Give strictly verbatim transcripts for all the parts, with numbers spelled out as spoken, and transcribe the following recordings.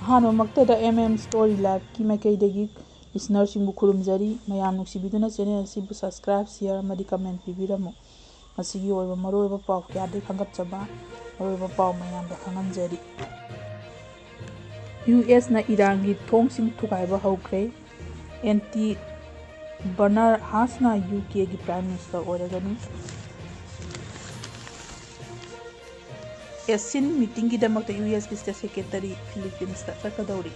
ꯑꯍꯥꯟꯕꯃꯛꯇꯗ M M Story Liveꯀꯤ ꯃꯥꯏꯀꯩꯗꯒꯤ listenerꯁꯤꯡꯕꯨ ꯈꯨꯔꯨꯝꯖꯔꯤ꯫ ꯃꯌꯥꯝ ꯅꯨꯡꯁꯤꯕꯤꯗꯨꯅ channel ꯑꯁꯤꯕꯨ subscribe, share ꯑꯃꯗꯤ comment ꯄꯤꯕꯤꯔꯝꯃꯨ꯫ ꯃꯁꯤꯒꯤ ꯑꯣꯏꯕ ꯃꯔꯨꯑꯣꯏꯕ ꯄꯥꯎ ꯀꯌꯥꯗꯒꯤ ꯈꯟꯒꯠꯆꯕ ꯃꯔꯨꯑꯣꯏꯕ ꯄꯥꯎ ꯃꯌꯥꯝꯗ ꯈꯪꯍꯟꯖꯔꯤ꯫ USꯅ ꯏꯔꯥꯟꯒꯤ ꯊꯣꯡꯁꯤꯡ ꯊꯨꯒꯥꯏꯕ ꯍꯧꯈ꯭ꯔꯦ꯫ Anti Bernard Haasꯅ UKꯒꯤ Prime Minister ꯑꯣꯏꯔꯒꯅꯤ꯫ ASEAN meetingꯒꯤꯗꯃꯛꯇ USꯀꯤ State Secretary Philippines ꯆꯠꯀꯗꯧꯔꯤ꯫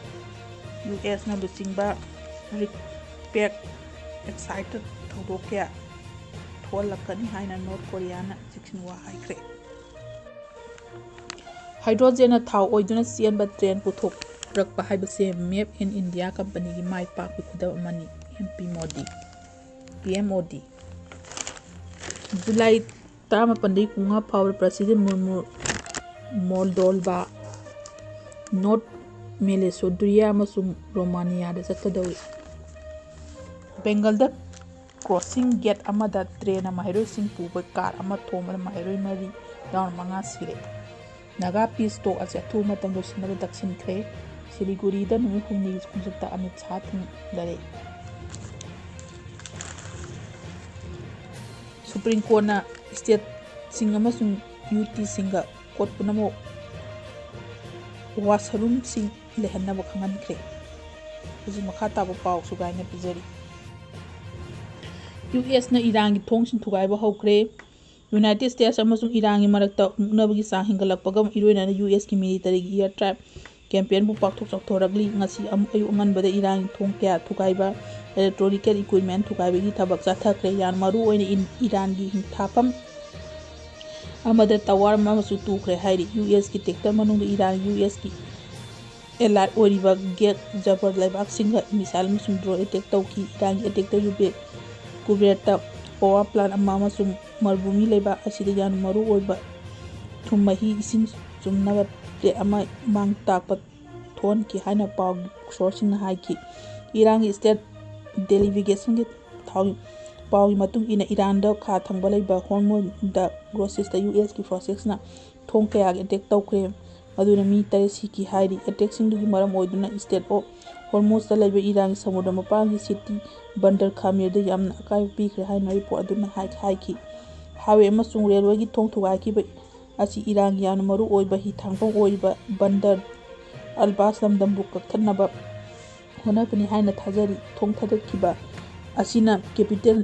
USꯅ ꯂꯨꯆꯤꯡꯕ ꯔꯤꯄꯦꯛ ꯑꯦꯛꯁꯥꯏꯠꯇ ꯊꯧꯗꯣꯛ ꯀꯌꯥ ꯊꯣꯛꯍꯜꯂꯛꯀꯅꯤ ꯍꯥꯏꯅ North Koreaꯅ ꯆꯦꯛꯁꯤꯟꯋꯥ ꯍꯥꯏꯈ꯭ꯔꯦ꯫ Hydrogenꯅ ꯊꯥꯎ ꯑꯣꯏꯗꯨꯅ ꯆꯦꯟꯕ train ꯄꯨꯊꯣꯛꯂꯛꯄ ꯍꯥꯏꯕꯁꯦ Make in India companyꯒꯤ ꯃꯥꯏ ꯄꯥꯛꯄꯒꯤ ꯈꯨꯗꯝ ꯑꯃꯅꯤ, M P Modi, P M Modi. July ꯇꯔꯥꯃꯥꯄꯟꯗꯒꯤ ꯀꯨꯟꯃꯉꯥ ꯐꯥꯎꯕꯗ President ꯃꯨꯔꯃꯨ Moldova, North Macedonia ꯑꯃꯁꯨꯡ Romaniaꯗ ꯆꯠꯀꯗꯧꯔꯤ꯫ Bengalꯗ crossing gate ꯑꯃꯗ trainꯅ ꯃꯍꯩꯔꯣꯏꯁꯤꯡ ꯄꯨꯕ car ꯑꯃ ꯊꯣꯝꯕꯗ ꯃꯍꯩꯔꯣꯏ ꯃꯔꯤ ꯌꯥꯎꯅ ꯃꯉꯥ ꯁꯤꯔꯦ꯫ ꯅꯥꯒꯥ peace talk ꯑꯁꯤ ꯑꯊꯨꯕ ꯃꯇꯝꯗ ꯂꯣꯏꯁꯤꯟꯅꯕ ꯇꯛꯁꯤꯟꯈ꯭ꯔꯦ꯫ ꯁꯤꯂꯤꯒꯨꯔꯤꯗ ꯅꯨꯃꯤꯠ ꯍꯨꯝꯅꯤꯒꯤ ꯈꯣꯡꯆꯠꯇ ꯑꯃꯤꯠ ꯁꯥꯍ ꯊꯨꯡꯂꯔꯦ꯫ Supreme Courtꯅ stateꯁꯤꯡ ꯑꯃꯁꯨꯡ UTꯁꯤꯡꯒ court ꯄꯨꯝꯅꯃꯛ washroomꯁꯤꯡ ꯂꯩꯍꯟꯅꯕ ꯈꯪꯍꯟꯈ꯭ꯔꯦ꯫ ꯍꯧꯖꯤꯛ ꯃꯈꯥ ꯇꯥꯕ ꯄꯥꯎ ꯁꯨꯒꯥꯏꯅ ꯄꯤꯖꯔꯤ꯫ USꯅ ꯏꯔꯥꯟꯒꯤ ꯊꯣꯡꯁꯤꯡ ꯊꯨꯒꯥꯏꯕ ꯍꯧꯈ꯭ꯔꯦ꯫ United States ꯑꯃꯁꯨꯡ ꯏꯔꯥꯟꯒꯤ ꯃꯔꯛꯇ ꯃꯨꯛꯅꯕꯒꯤ ꯆꯥꯡ ꯍꯦꯟꯒꯠꯂꯛꯄꯒ ꯏꯔꯣꯏꯅꯅ USꯀꯤ militaryꯒꯤ air strike campaignꯕꯨ ꯄꯥꯛꯊꯣꯛ ꯆꯥꯎꯊꯣꯔꯛꯂꯤ꯫ ꯉꯁꯤ ꯑꯃ-, ꯑꯌꯨꯛ ꯑꯉꯟꯕꯗ ꯏꯔꯥꯟꯒꯤ ꯊꯣꯡ ꯀꯌꯥ ꯊꯨꯒꯥꯏꯕ, electronical equipment ꯊꯨꯒꯥꯏꯕꯒꯤ ꯊꯕꯛ ꯆꯠꯊꯈ꯭ꯔꯦ꯫ ꯌꯥꯝ ꯃꯔꯨ ꯑꯣꯏꯅ ꯏꯟ-, ꯏꯔꯥꯟꯒꯤ ꯍꯤꯊꯥꯐꯝ ꯑꯃꯗ tower ꯑꯃꯁꯨ ꯇꯨꯈ꯭ꯔꯦ ꯍꯥꯏꯔꯤ꯫ USꯀꯤ detector ꯃꯅꯨꯡꯗ ꯏꯔꯥꯟ USꯀꯤ allied ꯑꯣꯏꯔꯤꯕ ꯒꯦꯠ ꯖꯕꯔ ꯂꯩꯕꯥꯛꯁꯤꯡꯒ missile ꯑꯃꯁꯨꯡ drone attack ꯇꯧꯈꯤ꯫ ꯏꯔꯥꯟꯒꯤ attackꯇ ꯌꯨꯕꯦ-, ꯀꯨꯕꯦꯔꯇ power plant ꯑꯃ ꯑꯃꯁꯨꯡ ꯃꯔꯨꯚꯨꯃꯤ ꯂꯩꯕꯥꯛ ꯑꯁꯤꯗ ꯌꯥꯝꯅ ꯃꯔꯨ ꯑꯣꯏꯕ ꯊꯨꯝ ꯃꯍꯤ ꯏꯁꯤꯡ ꯆꯨꯝꯅꯕ plate ꯑꯃ ꯃꯥꯡ ꯇꯥꯛꯄ ꯊꯣꯛꯍꯟꯈꯤ ꯍꯥꯏꯅ ꯄꯥꯎꯒꯤ sourceꯁꯤꯡꯅ ꯍꯥꯏꯈꯤ꯫ ꯏꯔꯥꯟꯒꯤ state televisionꯒꯤ ꯊꯥꯎ-, ꯄꯥꯎꯒꯤ ꯃꯇꯨꯡ ꯏꯟꯅ, ꯏꯔꯥꯟꯗ ꯈꯥ ꯊꯪꯕ ꯂꯩꯕ Hormuz of Hormuzꯗ Rossesꯇ USꯀꯤ forcesꯅ ꯊꯣꯡ ꯀꯌꯥꯒꯤ attack ꯇꯧꯈ꯭ꯔꯦ꯫ ꯑꯗꯨꯅ ꯃꯤ ꯇꯔꯦꯠ ꯁꯤꯈꯤ ꯍꯥꯏꯔꯤ꯫ ꯑꯦꯇꯦꯛꯁꯤꯡꯗꯨꯒꯤ ꯃꯔꯝ ꯑꯣꯏꯗꯨꯅ Strait of Hormuz ꯂꯩꯕ ꯏꯔꯥꯟꯒꯤ ꯁꯃꯨꯗ꯭ꯔ ꯃꯄꯥꯟꯒꯤ city Bandar ꯈꯥꯃꯤꯔꯗ ꯌꯥꯝꯅ ꯑꯀꯥꯏꯕ ꯄꯤꯈ꯭ꯔꯦ ꯍꯥꯏꯅ ꯔꯤꯄꯣꯔꯠ ꯑꯗꯨꯅ ꯍꯥꯏ-, ꯍꯥꯏꯈꯤ꯫ Highway ꯑꯃꯁꯨꯡ railwayꯒꯤ ꯊꯣꯡ ꯊꯨꯒꯥꯏꯈꯤꯕ ꯑꯁꯤ ꯏꯔꯥꯟꯒꯤ ꯌꯥꯝꯅ ꯃꯔꯨ ꯑꯣꯏꯕ ꯍꯤ ꯊꯥꯡꯐꯝ ꯑꯣꯏꯔꯤꯕ Bandar Abbas ꯂꯝꯗꯝꯕꯨ ꯀꯛꯊꯠꯅꯕ ꯍꯣꯠꯅꯕꯅꯤ ꯍꯥꯏꯅ ꯊꯥꯖꯔꯤ꯫ ꯊꯣꯡ ꯊꯥꯗꯠꯈꯤꯕ ꯑꯁꯤꯅ capital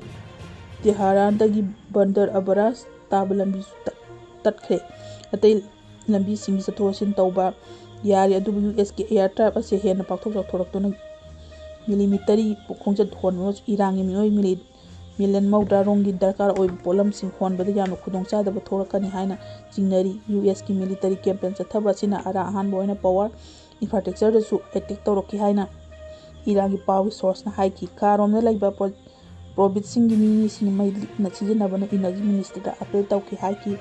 ꯇꯦꯍꯔꯥꯟꯗꯒꯤ Bandar Abbas ꯇꯥꯕ ꯂꯝꯕꯤꯁꯨ ꯇꯠ-, ꯇꯠꯈ꯭ꯔꯦ꯫ ꯑꯇꯩ ꯂꯝꯕꯤꯁꯤꯡꯒꯤ ꯆꯠꯊꯣꯛ ꯆꯠꯁꯤꯟ ꯇꯧꯕ ꯌꯥꯔꯤ, ꯑꯗꯨꯕꯨ USꯀꯤ air traffic ꯑꯁꯤ ꯍꯦꯟꯅ ꯄꯥꯛꯊꯣꯛ ꯆꯥꯎꯊꯣꯔꯛꯇꯨꯅ military ꯈꯣꯡꯆꯠ ꯍꯣꯟꯕ ꯏꯔꯥꯟꯒꯤ ꯃꯤꯑꯣꯏ ꯃꯤꯂꯤ-, million ꯃꯧꯗ꯭ꯔꯥ ꯔꯣꯝꯒꯤ ꯗꯔꯀꯥꯔ ꯑꯣꯏꯕ ꯄꯣꯠꯂꯝꯁꯤꯡ ꯍꯣꯟꯕꯗ ꯌꯥꯝꯅ ꯈꯨꯗꯣꯡꯆꯥꯗꯕ ꯊꯣꯛꯂꯛꯀꯅꯤ ꯍꯥꯏꯅ ꯆꯤꯡꯅꯔꯤ꯫ USꯀꯤ military campaign ꯆꯠꯊꯕ ꯑꯁꯤꯅ ꯑꯔꯥ ꯑꯍꯥꯟꯕ ꯑꯣꯏꯅ power infrastructureꯗꯁꯨ attack ꯇꯧꯔꯛꯈꯤ ꯍꯥꯏꯅ ꯏꯔꯥꯟꯒꯤ ꯄꯥꯎꯒꯤ sourceꯅ ꯍꯥꯏꯈꯤ꯫ ꯈꯥꯔꯣꯝꯗ ꯂꯩꯕ pro-, provinceꯁꯤꯡꯒꯤ ꯃꯤꯁꯤꯡ ꯃꯩ ꯂꯤꯛꯅ ꯁꯤꯖꯤꯟꯅꯕꯅ energy ministryꯗ appeal ꯇꯧꯈꯤ ꯍꯥꯏꯈꯤ꯫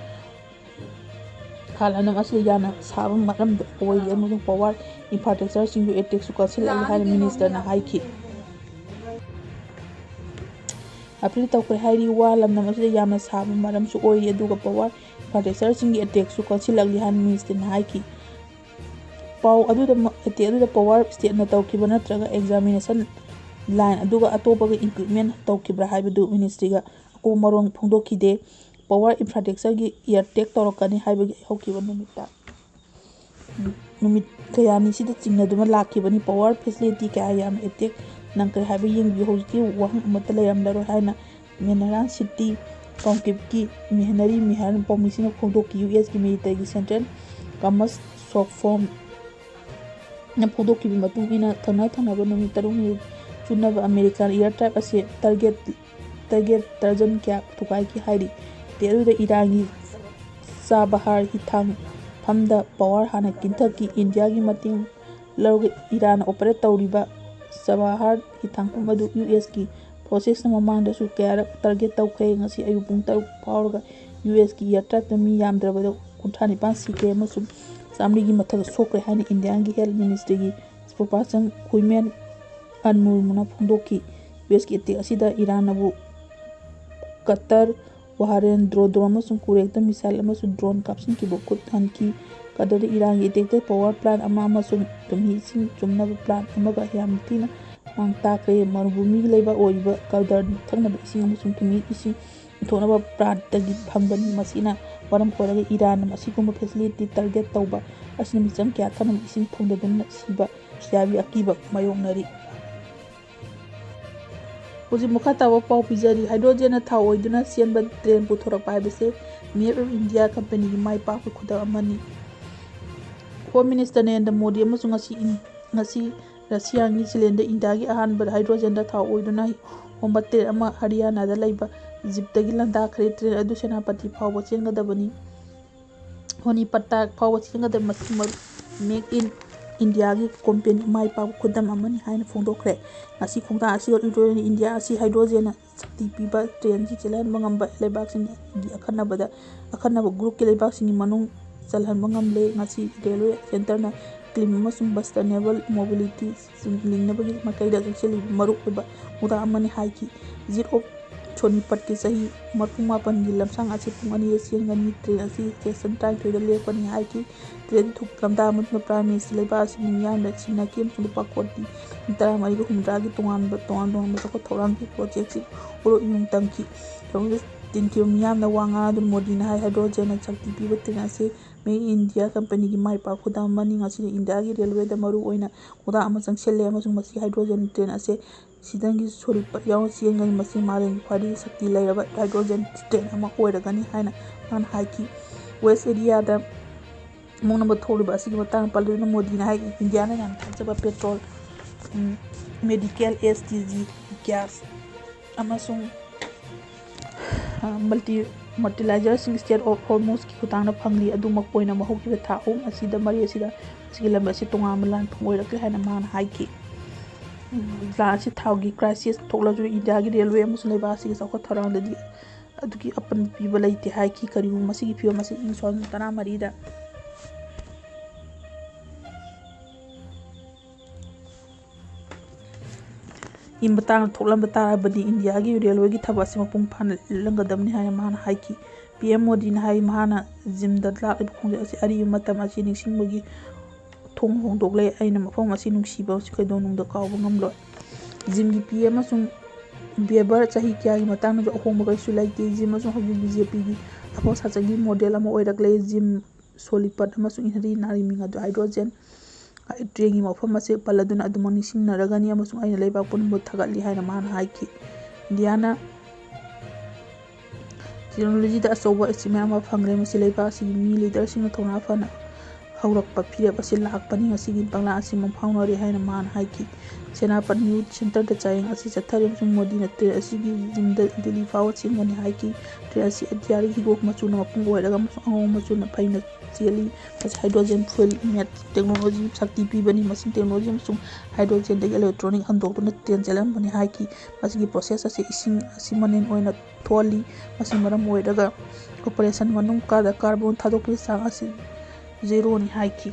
ꯈꯥ ꯂꯝꯗꯝ ꯑꯁꯤꯗ ꯌꯥꯝꯅ ꯁꯥꯕ ꯃꯔꯝꯗ ꯑꯣꯏꯔꯤ ꯑꯃꯁꯨꯡ power infrastructureꯁꯤꯡꯕꯨ attackꯁꯨ ꯀꯛꯁꯤꯜꯂꯛꯏ ꯍꯥꯏꯅ ministerꯅ ꯍꯥꯏꯈꯤ꯫ Appeal ꯇꯧꯈ꯭ꯔꯦ ꯍꯥꯏꯔꯤ꯫ ꯋꯥ ꯂꯝꯗꯝ ꯑꯁꯤꯗ ꯌꯥꯝꯅ ꯁꯥꯕ ꯃꯔꯝꯁꯨ ꯑꯣꯏꯔꯤ, ꯑꯗꯨꯒ power infrastructureꯁꯤꯡꯒꯤ attackꯁꯨ ꯀꯛꯁꯤꯜꯂꯛꯂꯤ ꯍꯥꯏꯅ ministerꯅ ꯍꯥꯏꯈꯤ꯫ ꯄꯥꯎ ꯑꯗꯨꯗ ꯃ-, attack ꯑꯗꯨꯗ power stateꯅ ꯇꯧꯈꯤꯕ ꯅꯠꯇ꯭ꯔꯒ examination line ꯑꯗꯨꯒ ꯑꯇꯣꯞꯄꯒ equipment ꯇꯧꯈꯤꯕ꯭ꯔꯥ ꯍꯥꯏꯕꯗꯨ ministryꯒ ꯑꯀꯨꯞꯄ ꯃꯔꯣꯜ ꯐꯣꯡꯗꯣꯛꯈꯤꯗꯦ꯫ Power infrastructureꯒꯤ attack ꯇꯧꯔꯛꯀꯅꯤ ꯍꯥꯏꯕꯒꯤ ꯍꯧꯈꯤꯕ ꯅꯨꯃꯤꯠꯇ ꯅꯨꯃꯤꯠ ꯀꯌꯥꯅꯤꯁꯤꯗ ꯆꯤꯡꯅꯗꯨꯅ ꯂꯥꯛꯈꯤꯕꯅꯤ꯫ Power facility ꯀꯌꯥ ꯌꯥꯝꯅ attack ꯅꯪꯈ꯭ꯔꯦ ꯍꯥꯏꯕ ꯌꯦꯡꯕꯤꯌꯨ꯫ ꯍꯧꯖꯤꯛꯇꯤ ꯋꯥꯍꯪ ꯑꯃꯠꯇ ꯂꯩꯔꯝꯂꯔꯣꯏ ꯍꯥꯏꯅ Mehran City ꯀꯥꯡꯂꯨꯞꯀꯤ ꯃꯤꯍꯅꯔꯤ ꯃꯤꯍꯥꯟ ꯄꯥꯎꯃꯤꯁꯤꯡꯅ ꯐꯣꯡꯗꯣꯛꯈꯤ꯫ USꯀꯤ militaryꯒꯤ Central Command ꯁꯣꯛꯐꯣꯝꯅ ꯐꯣꯡꯗꯣꯛꯈꯤꯕ ꯃꯇꯨꯡ ꯏꯟꯅ, ꯊꯪꯅ ꯊꯪꯅꯕ ꯅꯨꯃꯤꯠ ꯇꯔꯨꯛꯅꯤ ꯆꯨꯅꯕ American air traffic ꯑꯁꯤ target, target ꯗꯔꯖꯟ ꯀꯌꯥ ꯊꯨꯒꯥꯏꯈꯤ ꯍꯥꯏꯔꯤ꯫ ꯑꯇꯦꯛ ꯑꯗꯨꯗ ꯏꯔꯥꯟꯒꯤ ꯆꯥꯕꯍꯥꯔ ꯍꯤꯊꯥꯡꯐꯝꯗ power ꯍꯥꯟꯅ ꯀꯤꯟꯊꯈꯤ꯫ ꯏꯟꯗꯤꯌꯥꯒꯤ ꯃꯇꯦꯡ ꯂꯧꯔꯒ ꯏꯔꯥꯟꯅ operate ꯇꯧꯔꯤꯕ ꯆꯥꯕꯍꯥꯔ ꯍꯤꯊꯥꯡꯐꯝ ꯑꯗꯨ USꯀꯤ forcesꯅ ꯃꯃꯥꯡꯗꯁꯨ ꯀꯌꯥꯔꯛ target ꯇꯧꯈ꯭ꯔꯦ꯫ ꯉꯁꯤ ꯑꯌꯨꯛ ꯄꯨꯡ ꯇꯔꯨꯛ ꯐꯥꯎꯔꯒ USꯀꯤ air trafficꯇ ꯃꯤ ꯌꯥꯝꯗ꯭ꯔꯕꯗ ꯀꯨꯟꯊ꯭ꯔꯥ ꯅꯤꯄꯥꯟ ꯁꯤꯈ꯭ꯔꯦ ꯑꯃꯁꯨꯡ ꯆꯥꯃꯔꯤꯒꯤ ꯃꯊꯛꯇ ꯁꯣꯛꯈ꯭ꯔꯦ ꯍꯥꯏꯅ ꯏꯟꯗꯤꯌꯥꯒꯤ health ministryꯒꯤ spokesperson ꯈꯨꯏꯃꯦꯟ ꯑꯟꯃꯨꯔꯃꯨꯅ ꯐꯣꯡꯗꯣꯛꯈꯤ꯫ USꯀꯤ attack ꯑꯁꯤꯗ ꯏꯔꯥꯟꯅꯕꯨ ꯀꯇꯔ, ꯋꯥꯍꯔꯦꯟ, ꯗ꯭ꯔꯣ-, drone ꯑꯃꯁꯨꯡ ꯀꯨꯔꯦꯛꯇ missile ꯑꯃꯁꯨꯡ drone ꯀꯥꯞꯁꯤꯟꯈꯤꯕ ꯈꯨꯠ ꯍꯟꯈꯤ꯫ ꯀꯗꯔꯗ ꯏꯔꯥꯟꯒꯤ ꯑꯦꯇꯦꯛꯇ ꯄꯋꯥꯔ ꯄ꯭ꯂꯥꯟ ꯑꯃ ꯑꯃꯁꯨꯡ ꯊꯨꯝꯍꯤ ꯏꯁꯤꯡ ꯆꯨꯝꯅꯕ ꯄ꯭ꯂꯥꯟ ꯑꯃꯒ ꯌꯥꯝꯅ ꯊꯤꯅ ꯃꯥꯡ ꯇꯥꯛꯈ꯭ꯔꯦ꯫ ꯃꯔꯨꯚꯨꯃꯤꯒꯤ ꯂꯩꯕꯥꯛ ꯑꯣꯏꯔꯤꯕ ꯀꯗꯔ ꯊꯛꯅꯕ ꯏꯁꯤꯡ ꯑꯃꯁꯨꯡ ꯊꯨꯝꯍꯤ ꯏꯁꯤꯡ ꯄꯨꯊꯣꯛꯅꯕ ꯄ꯭ꯂꯥꯟꯇꯒꯤ ꯐꯪꯕꯅꯤ꯫ ꯃꯁꯤꯅ ꯃꯔꯝ ꯑꯣꯏꯔꯒ ꯏꯔꯥꯟꯅ ꯑꯁꯤꯒꯨꯝꯕ ꯐꯦꯁꯤꯂꯤꯇꯤ ꯇꯥꯔꯒꯦꯠ ꯇꯧꯕ ꯑꯁꯤꯅ ꯃꯤꯆꯝ ꯀꯌꯥ ꯊꯛꯅꯕ ꯏꯁꯤꯡ ꯐꯪꯗꯗꯨꯅ ꯁꯤꯕ ꯌꯥꯕꯒꯤ ꯑꯀꯤꯕ ꯃꯥꯌꯣꯛꯅꯔꯤ꯫ ꯍꯧꯖꯤꯛ ꯃꯈꯥ ꯇꯥꯕ ꯄꯥꯎ ꯄꯤꯖꯔꯤ꯫ ꯍꯥꯏꯗ꯭ꯔꯣꯖꯦꯟꯅ ꯊꯥꯎ ꯑꯣꯏꯗꯨꯅ ꯆꯦꯟꯕ ꯇ꯭ꯔꯦꯟ ꯄꯨꯊꯣꯔꯛꯄ ꯍꯥꯏꯕꯁꯤ Made in India ꯀꯝꯄꯦꯅꯤꯒꯤ ꯃꯥꯏ ꯄꯥꯛꯄ ꯈꯨꯗꯝ ꯑꯃꯅꯤ꯫ ꯍꯣꯝ ꯃꯤꯅꯤꯁꯇꯔ ꯅꯔꯦꯟꯗ꯭ꯔ ꯃꯣꯗꯤ ꯑꯃꯁꯨꯡ ꯉꯁꯤ ꯏꯟ-, ꯉꯁꯤ ꯔꯁꯤꯌꯥꯒꯤ ꯁꯤꯂꯦꯟꯗ ꯏꯟꯗꯤꯌꯥꯒꯤ ꯑꯍꯥꯟꯕ ꯍꯥꯏꯗ꯭ꯔꯣꯖꯦꯟꯗ ꯊꯥꯎ ꯑꯣꯏꯗꯨꯅ ꯍꯣꯟꯕ ꯇ꯭ꯔꯦꯟ ꯑꯃ ꯍꯔꯤꯌꯥꯅꯥꯗ ꯂꯩꯕ ꯖꯤꯞꯇꯒꯤ ꯂꯥꯟꯗꯥꯈ꯭ꯔꯦ꯫ ꯇ꯭ꯔꯦꯟ ꯑꯗꯨ ꯁꯦꯅꯥꯄꯇꯤ ꯐꯥꯎꯕ ꯆꯦꯟꯒꯗꯕꯅꯤ꯫ ꯁꯣꯅꯤꯄꯠꯇ ꯐꯥꯎꯕ ꯆꯦꯟꯒꯗꯕ ꯃꯁꯤ ꯃꯔꯨ-, Made in Indiaꯒꯤ ꯀꯣꯝꯄꯦꯅꯤ ꯃꯥꯏ ꯄꯥꯛꯄ ꯈꯨꯗꯝ ꯑꯃꯅꯤ ꯍꯥꯏꯅ ꯐꯣꯡꯗꯣꯛꯈ꯭ꯔꯦ꯫ ꯉꯁꯤ ꯈꯣꯡꯊꯥꯡ ꯑꯁꯤꯒ ꯏꯟꯗꯤꯌꯥ ꯑꯁꯤ ꯍꯥꯏꯗ꯭ꯔꯣꯖꯦꯟꯅ ꯁꯛꯇꯤ ꯄꯤꯕ ꯇ꯭ꯔꯦꯟꯁꯤꯡ ꯆꯦꯜꯍꯟꯕ ꯉꯝꯕ ꯂꯩꯕꯥꯛꯁꯤꯡꯒꯤ ꯑꯈꯟꯅꯕꯗ, ꯑꯈꯟꯅꯕ ꯒ꯭ꯔꯨꯞꯀꯤ ꯂꯩꯕꯥꯛꯁꯤꯡꯒꯤ ꯃꯅꯨꯡ ꯆꯜꯍꯟꯕ ꯉꯝꯂꯦ꯫ ꯉꯁꯤ ꯔꯦꯜꯋꯦ ꯁꯦꯟꯇꯔꯅ clean ꯑꯃꯁꯨꯡ sustainable mobility ꯂꯤꯡꯅꯕꯒꯤ ꯃꯥꯏꯀꯩꯗ ꯆꯪꯁꯤꯜꯂꯤꯕ ꯃꯔꯨꯑꯣꯏꯕ ꯃꯨꯗꯥ ꯑꯃꯅꯤ ꯍꯥꯏꯈꯤ꯫ ꯖꯤꯠ ꯑꯣꯐ ꯁꯣꯅꯤꯄꯠꯀꯤ ꯆꯍꯤ ꯃꯔꯤꯐꯨ ꯃꯥꯄꯟꯒꯤ ꯂꯝꯁꯥꯡ ꯑꯁꯤ ꯄꯨꯡ ꯑꯅꯤꯗ ꯆꯦꯟꯒꯅꯤ꯫ ꯇ꯭ꯔꯦꯟ ꯑꯁꯤ ꯁ꯭ꯇꯦꯁꯟ ꯇꯔꯥꯅꯤꯊꯣꯏꯗ ꯂꯦꯞꯀꯅꯤ ꯍꯥꯏꯈꯤ꯫ ꯇ꯭ꯔꯦꯟ ꯊꯨꯒꯥꯏ ꯂꯝꯗꯥ ꯑꯃꯁꯨꯡ ꯄ꯭ꯔꯥꯏꯝ ꯃꯤꯅꯤꯁꯇꯔ ꯂꯩꯕꯥꯛ ꯑꯁꯤꯒꯤ ꯃꯤꯌꯥꯝꯗ ꯁꯤꯟꯅꯈꯤ ꯑꯃꯁꯨꯡ ꯂꯨꯄꯥ ꯀꯣꯇꯤ ꯇꯔꯥꯃꯔꯤꯒ ꯍꯨꯝꯗ꯭ꯔꯥꯒꯤ ꯇꯣꯉꯥꯟꯕ, ꯇꯣꯉꯥꯟ ꯇꯣꯉꯥꯟꯕ ꯆꯥꯎꯈꯠ ꯊꯧꯔꯥꯡꯒꯤ ꯄ꯭ꯔꯣꯖꯦꯛꯁꯤꯡ ꯎꯠꯂꯣꯛ ꯏꯌꯨꯡ ꯇꯝꯈꯤ꯫ ꯊꯧꯔꯝꯗ ꯇꯤꯟꯈꯤꯕ ꯃꯤꯌꯥꯝꯅ ꯋꯥ ꯉꯥꯡꯗꯨꯅ ꯃꯣꯗꯤꯅ ꯍꯥꯏ, ꯍꯥꯏꯗ꯭ꯔꯣꯖꯦꯟꯅ ꯁꯛꯇꯤ ꯄꯤꯕ ꯇ꯭ꯔꯦꯟ ꯑꯁꯤ Made in India ꯀꯝꯄꯦꯅꯤꯒꯤ ꯃꯥꯏ ꯄꯥꯛꯄ ꯈꯨꯗꯝ ꯑꯃꯅꯤ꯫ ꯉꯁꯤꯗꯤ ꯏꯟꯗꯤꯌꯥꯒꯤ ꯔꯦꯜꯋꯦꯗ ꯃꯔꯨ ꯑꯣꯏꯅ ꯃꯨꯗꯥ ꯑꯃ ꯆꯪꯁꯤꯜꯂꯦ ꯑꯃꯁꯨꯡ ꯃꯁꯤ ꯍꯥꯏꯗ꯭ꯔꯣꯖꯦꯟ ꯇ꯭ꯔꯦꯟ ꯑꯁꯤ ꯁꯤꯗꯟꯒꯤ ꯁꯣꯅꯤꯄꯠ ꯌꯥꯎꯅ ꯆꯦꯟꯒꯅꯤ꯫ ꯃꯁꯤ ꯃꯥꯂꯦꯝꯒꯤ ꯈ꯭ꯋꯥꯏꯗꯒꯤ ꯁꯛꯇꯤ ꯂꯩꯔꯕ ꯍꯥꯏꯗ꯭ꯔꯣꯖꯦꯟ ꯇ꯭ꯔꯦꯟ ꯑꯃ ꯑꯣꯏꯔꯒꯅꯤ ꯍꯥꯏꯅ ꯃꯥꯅ ꯍꯥꯏꯈꯤ꯫ ꯋꯦꯁ ꯑꯦꯔꯤꯌꯥꯗ ꯃꯨꯛꯅꯕ ꯊꯣꯛꯂꯤꯕ ꯑꯁꯤꯒꯤ ꯃꯇꯥꯡꯗ ꯄꯜꯂꯗꯨꯅ ꯃꯣꯗꯤꯅ ꯍꯥꯏꯈꯤ, ꯏꯟꯗꯤꯌꯥꯅ ꯌꯥꯝꯅ ꯊꯥꯖꯕ ꯄꯦꯇ꯭ꯔꯣꯜ, ꯎꯝ, ꯃꯦꯗꯤꯀꯦꯜ, ꯑꯦꯁ ꯇꯤ ꯖꯤ, ꯒ꯭ꯌꯥꯁ ꯑꯃꯁꯨꯡ, ꯑ, ꯃꯜꯇꯤ-, ꯃꯜꯇꯤꯂꯥꯏꯖꯔꯁꯤꯡ ꯁ꯭ꯇ꯭ꯔꯦꯠ ꯑꯣꯐ ꯍꯣꯔꯃꯨꯖꯀꯤ ꯈꯨꯠꯊꯥꯡꯗ ꯐꯪꯂꯤ꯫ ꯑꯗꯨꯃꯛ ꯑꯣꯏꯅ ꯍꯧꯈꯤꯕ ꯊꯥ ꯑꯍꯨꯝ ꯑꯁꯤꯗ ꯃꯔꯤ ꯑꯁꯤꯗ ꯑꯁꯤꯒꯤ ꯂꯝ ꯑꯁꯤ ꯇꯣꯉꯥꯟꯕ ꯂꯥꯟꯐꯝ ꯑꯣꯏꯔꯛꯂꯦ ꯍꯥꯏꯅ ꯃꯥꯅ ꯍꯥꯏꯈꯤ꯫ ꯎꯝ, ꯂꯥꯟ ꯑꯁꯤ ꯊꯥꯎꯒꯤ ꯀ꯭ꯔꯥꯏꯁꯤꯁ ꯊꯣꯛꯂꯕꯁꯨ ꯏꯟꯗꯤꯌꯥꯒꯤ ꯔꯦꯜꯋꯦ ꯑꯃꯁꯨꯡ ꯂꯩꯕꯥꯛ ꯑꯁꯤꯒꯤ ꯆꯥꯎꯈꯠ ꯊꯧꯔꯥꯡꯗꯗꯤ ꯑꯗꯨꯒꯤ ꯑꯄꯟꯕ ꯄꯤꯕ ꯂꯩꯇꯦ ꯍꯥꯏꯈꯤ꯫ ꯀꯔꯤꯒꯨꯝꯕ ꯃꯁꯤꯒꯤ ꯐꯤꯕꯝ ꯑꯁꯤ ꯏꯪ ꯁꯣꯛ ꯂꯤꯁꯤꯡ ꯇꯔꯥꯃꯔꯤꯗ ꯒꯤ ꯃꯇꯥꯡꯗ ꯊꯣꯛꯂꯝꯕ ꯇꯥꯔꯕꯗꯤ ꯏꯟꯗꯤꯌꯥꯒꯤ ꯔꯦꯜꯋꯦꯒꯤ ꯊꯕꯛ ꯑꯁꯤ ꯃꯄꯨꯡ ꯐꯥꯅ ꯂꯦꯞꯂꯝꯒꯗꯕꯅꯤ ꯍꯥꯏꯅ ꯃꯥꯅ ꯍꯥꯏꯈꯤ꯫ ꯄꯤ ꯑꯦꯝ ꯃꯣꯗꯤꯅ ꯍꯥꯏ, ꯃꯍꯥꯛꯅ ꯖꯤꯝꯗ ꯂꯥꯛꯂꯤꯕ ꯈꯣꯡꯆꯠ ꯑꯁꯤ ꯑꯔꯤꯕ ꯃꯇꯝ ꯑꯁꯤ ꯅꯤꯡꯁꯤꯡꯕꯒꯤ ꯊꯣꯡ ꯍꯣꯡꯗꯣꯛꯂꯦ꯫ ꯑꯩꯅ ꯃꯐꯝ ꯑꯁꯤ ꯅꯨꯡꯁꯤꯕ ꯑꯁꯤ ꯀꯩꯗꯧꯅꯨꯡꯗ ꯀꯥꯎꯕ ꯉꯝꯂꯣꯏ꯫ ꯖꯤꯝꯒꯤ ꯄꯤ ꯑꯦꯝ ꯑꯃꯁꯨꯡ ꯕꯦꯕꯔ ꯆꯍꯤ ꯀꯌꯥꯒꯤ ꯃꯇꯥꯡꯗꯁꯨ ꯑꯍꯣꯡꯕ ꯀꯔꯤꯁꯨ ꯂꯩꯇꯦ꯫ ꯖꯤꯝ ꯑꯃꯁꯨꯡ ꯍꯧꯖꯤꯛ ꯕꯤ ꯖꯦ ꯄꯤꯒꯤ ꯑꯐꯥꯎ ꯁꯥꯖꯟꯒꯤ ꯃꯣꯗꯦꯜ ꯑꯃ ꯑꯣꯏꯔꯛꯂꯦ꯫ ꯖꯤꯝ, ꯁꯣꯂꯤꯄꯠ ꯑꯃꯁꯨꯡ ꯏꯟꯍꯔꯤ ꯅꯥꯔꯤ ꯃꯤꯡ ꯑꯗꯨ ꯍꯥꯏꯗ꯭ꯔꯣꯖꯦꯟ ꯇ꯭ꯔꯦꯟꯒꯤ ꯃꯐꯝ ꯑꯁꯤ ꯄꯜꯂꯗꯨꯅ ꯑꯗꯨꯃꯛ ꯅꯤꯡꯁꯤꯡꯅꯔꯒꯅꯤ ꯑꯃꯁꯨꯡ ꯑꯩꯅ ꯂꯩꯕꯥꯛ ꯄꯨꯝꯅꯃꯛꯄꯨ ꯊꯥꯒꯠꯂꯤ ꯍꯥꯏꯅ ꯃꯍꯥꯛꯅ ꯍꯥꯏꯈꯤ꯫ ꯏꯟꯗꯤꯌꯥꯅ ꯇꯦꯛꯅꯣꯂꯣꯖꯤꯗ ꯑꯆꯧꯕ ꯑꯦꯆꯤꯞꯃꯦꯟ ꯑꯃ ꯐꯪꯂꯦ꯫ ꯃꯁꯤ ꯂꯩꯕꯥꯛ ꯑꯁꯤꯒꯤ ꯃꯤ ꯂꯤꯗꯔꯁꯤꯡꯅ ꯊꯧꯅꯥ ꯐꯅ ꯍꯧꯔꯛꯄ ꯐꯤꯔꯦꯞ ꯑꯁꯤ ꯂꯥꯛꯄꯅꯤ꯫ ꯉꯁꯤꯒꯤ ꯄꯪꯂꯥ ꯑꯁꯤ ꯃꯪꯐꯥꯎꯅꯔꯦ ꯍꯥꯏꯅ ꯃꯍꯥꯛꯅ ꯍꯥꯏꯈꯤ꯫ ꯁꯦꯅꯥꯄꯇꯤ ꯌꯨꯊ ꯁꯦꯟꯇꯔꯗ ꯆꯥꯌꯦꯡ ꯑꯁꯤ ꯆꯠꯊꯔꯤ ꯑꯃꯁꯨꯡ ꯃꯣꯗꯤꯅ ꯇ꯭ꯔꯦꯟ ꯑꯁꯤꯒꯤ ꯌꯨꯝꯗ ꯗꯤꯜꯂꯤ ꯐꯥꯎꯕ ꯆꯦꯟꯒꯅꯤ ꯍꯥꯏꯈꯤ꯫ ꯇ꯭ꯔꯦꯟ ꯑꯁꯤ ꯑꯇꯤꯌꯥꯒꯤ ꯍꯤꯒꯣꯛ ꯃꯆꯨꯅ ꯃꯄꯨꯡ ꯑꯣꯏꯔꯒ ꯑꯃꯁꯨꯡ ꯑꯉꯧꯕ ꯃꯆꯨꯅ ꯐꯩꯅ ꯆꯦꯜꯂꯤ꯫ ꯃꯁꯤ ꯍꯥꯏꯗ꯭ꯔꯣꯖꯦꯟ ꯐ꯭ꯌꯨꯑꯦꯜ ꯏꯟꯖꯤꯟ ꯇꯦꯛꯅꯣꯂꯣꯖꯤ ꯁꯛꯇꯤ ꯄꯤꯕꯅꯤ꯫ ꯃꯁꯤ ꯇꯦꯛꯅꯣꯂꯣꯖꯤ ꯑꯃꯁꯨꯡ ꯍꯥꯏꯗ꯭ꯔꯣꯖꯦꯟꯗꯒꯤ ꯏꯂꯦꯛꯇ꯭ꯔꯣꯅꯤꯛ ꯍꯟꯗꯣꯛꯇꯨꯅ ꯇ꯭ꯔꯦꯟ ꯆꯦꯜꯍꯟꯕꯅꯤ ꯍꯥꯏꯈꯤ꯫ ꯃꯁꯤꯒꯤ ꯄ꯭ꯔꯣꯁꯦꯁ ꯑꯁꯤ ꯏꯁꯤꯡ ꯑꯁꯤ ꯃꯅꯦꯟ ꯑꯣꯏꯅ ꯊꯣꯛꯍꯜꯂꯤ꯫ ꯃꯁꯤꯅ ꯃꯔꯝ ꯑꯣꯏꯔꯒ ꯑꯣꯄꯔꯦꯁꯟ ꯃꯅꯨꯡ ꯀꯥꯗ ꯀꯥꯔꯕꯣꯟ ꯊꯥꯗꯣꯛꯄꯒꯤ ꯆꯥꯡ ꯑꯁꯤ ꯖꯦꯔꯣꯅꯤ ꯍꯥꯏꯈꯤ꯫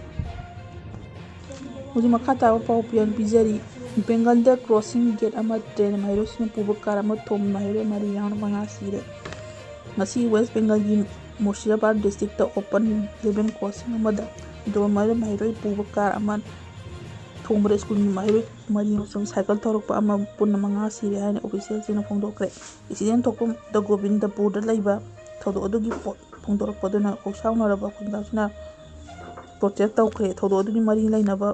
ꯍꯧꯖꯤꯛ ꯃꯈꯥ ꯇꯥꯕ ꯄꯥꯎ ꯄꯤꯖꯔꯤ꯫ ꯕꯦꯡꯒꯜꯗ ꯀ꯭ꯔꯣꯁꯤꯡ ꯒꯦꯠ ꯑꯃ ꯇ꯭ꯔꯦꯟ ꯃꯍꯩꯔꯣꯏꯁꯤꯡꯅ ꯄꯨꯕ ꯀꯥꯔ ꯑꯃ ꯊꯣꯝ ꯃꯍꯩꯔꯣꯏ ꯃꯔꯤ ꯌꯥꯎꯅ ꯃꯉꯥ ꯁꯤꯔꯦ꯫ ꯉꯁꯤ ꯋꯦꯁ ꯕꯦꯡꯒꯜꯒꯤ Murshidabad district open level crossing ꯑꯃꯗ ꯗ꯭ꯔꯣꯃꯔ ꯃꯍꯩꯔꯣꯏ ꯄꯨꯕ ꯀꯥꯔ ꯑꯃ ꯊꯣꯡꯕꯗ ꯁ꯭ꯀꯨꯜꯒꯤ ꯃꯍꯩꯔꯣꯏ ꯃꯔꯤ ꯑꯃꯁꯨꯡ ꯁꯥꯏꯀꯜ ꯊꯧꯔꯛꯄ ꯑꯃ ꯄꯨꯟꯅ ꯃꯉꯥ ꯁꯤꯔꯦ ꯍꯥꯏꯅ ꯑꯣꯐꯤꯁꯤꯌꯦꯜꯁꯤꯡꯅ ꯐꯣꯡꯗꯣꯛꯈ꯭ꯔꯦ꯫ ꯑꯦꯛꯁꯤꯗꯦꯟ ꯊꯣꯛꯄꯗ ꯒꯣꯕꯤꯟꯗꯄꯨꯔꯗ ꯂꯩꯕ ꯊꯧꯗꯣꯛ ꯑꯗꯨꯒꯤ ꯄꯣꯠ ꯐꯣꯡꯗꯣꯔꯛꯄꯗꯨꯅ ꯀꯣꯛꯁꯥꯎꯅꯔꯕ ꯈꯨꯟꯖꯥꯁꯤꯡꯅ ꯄ꯭ꯔꯣꯇꯦꯁ ꯇꯧꯈ꯭ꯔꯦ꯫ ꯊꯧꯗꯣꯛ ꯑꯗꯨꯒꯤ ꯃꯔꯤ ꯂꯩꯅꯕ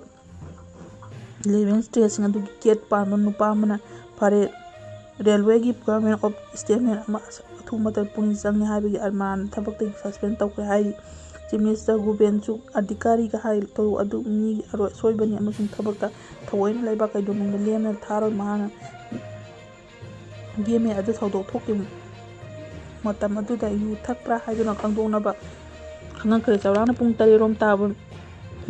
ꯂꯦꯚꯦꯟ ꯁ꯭ꯇꯦꯖꯁꯤꯡ ꯑꯗꯨꯒꯤ ꯒꯦꯠ ꯄꯥꯟꯕ ꯅꯨꯄꯥ ꯑꯃꯅ ꯐꯔꯦ, ꯔꯦꯜꯋꯦꯒꯤ ꯒꯚꯔꯟꯃꯦꯟ ꯑꯣꯐ ꯁ꯭ꯇꯦꯠꯃꯦꯟ ꯑꯃ ꯑꯊꯨꯕ ꯃꯇꯝꯗ ꯄꯨꯛꯅꯤꯡ ꯆꯪꯉꯦ ꯍꯥꯏꯕꯒꯤ ꯑꯔꯃꯥꯟ ꯊꯕꯛꯇꯒꯤ ꯁꯁꯄꯦꯟ ꯇꯧꯈ꯭ꯔꯦ ꯍꯥꯏꯔꯤ꯫ ꯆꯤꯐ ꯃꯤꯅꯤꯁꯇꯔ ꯚꯨꯄꯦꯟꯁꯨ ꯑꯙꯤꯀꯥꯔꯤꯒ ꯍꯥꯏ ꯊꯧꯗꯣꯛ ꯑꯗꯨ ꯃꯤꯒꯤ ꯑꯔꯣꯏ ꯑꯁꯣꯏꯕꯅꯤ ꯑꯃꯁꯨꯡ ꯊꯕꯛꯇ ꯊꯑꯣꯏꯅ ꯂꯩꯕꯥꯛ ꯀꯩꯗꯧꯅꯨꯡꯗ ꯂꯦꯝꯅ ꯊꯥꯔꯣꯏ꯫ ꯃꯍꯥꯛꯅ ꯒꯦꯝ ꯑꯗꯨ ꯊꯧꯗꯣꯛ ꯊꯣꯛꯈꯤꯕ ꯃꯇꯝ ꯑꯗꯨꯗ ꯌꯨ ꯊꯛꯄ꯭ꯔꯥ ꯍꯥꯏꯗꯨꯅ ꯈꯪꯗꯣꯛꯅꯕ ꯈꯪꯍꯟꯈ꯭ꯔꯦ꯫ ꯆꯥꯎꯔꯥꯛꯅ ꯄꯨꯡ ꯇꯔꯦꯠ ꯔꯣꯝ ꯇꯥꯕ